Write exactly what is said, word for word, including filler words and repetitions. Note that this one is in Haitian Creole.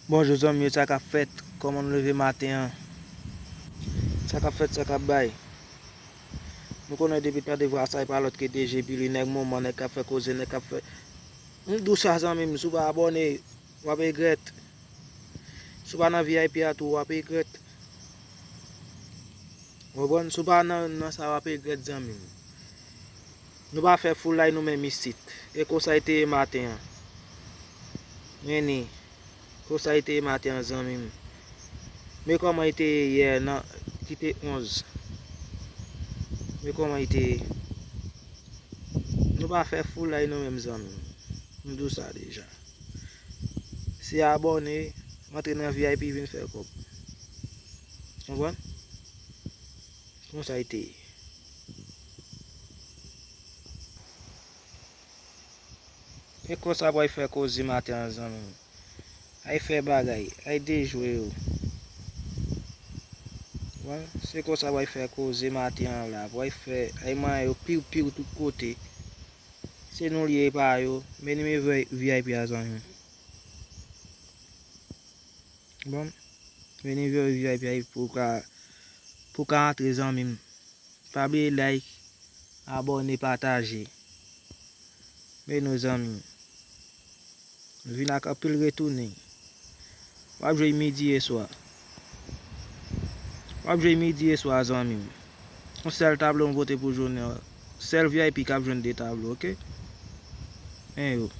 Bonjou zanmi yo, sa k ap fèt? Kòman nou leve maten an? Sa k ap fèt, sa k ap bay? Nou konnen depi tande vwa sa, e pa lòt ke D J Pili, nèg moman, nèg k ap fè koze, nèg k ap fè. M di w sa zanmi m, si w pa abòne, w ap regrèt. Si w pa nan V I P a tou, w ap regrèt. Ou konprann? Si w pa nan, nan sa, w ap regrèt zanmi m. Nou pa fè foulay nou menm isit. E konsa e te ye maten an. Eni. Konsa e te ye maten an zanmi m. Men kòman e te ye yè nan ki te onz. Men kòman e te ye. Nou pa fè foulay nou menm zanmi m. M di w sa deja. Se abòne, antre nan V I P vin fè kòb. Konprann? Konsa e te ye. E konsa pral fè koze maten an zanmi m. Ay fè bagay, ay dejwe yo. Bon, se konsa pral fè koze maten an la. Pral fè, ay manyen yo piw piw tout kote. Se nou li ye pa yo. Men nimewo V I P a zanmi m. Bon, men nimewo V I P a pou ka, pou ka antre zanmi m. Pa bliye like, abòne, pataje. Men nou zanmi m. Vin ak anpil retounen. W ap jwe midi e swa. W ap jwe midi e swa zanmi m. Yon sèl tablo m vote pou jounen an. Sèl V I P k ap jwenn de tablo, oke? En yo.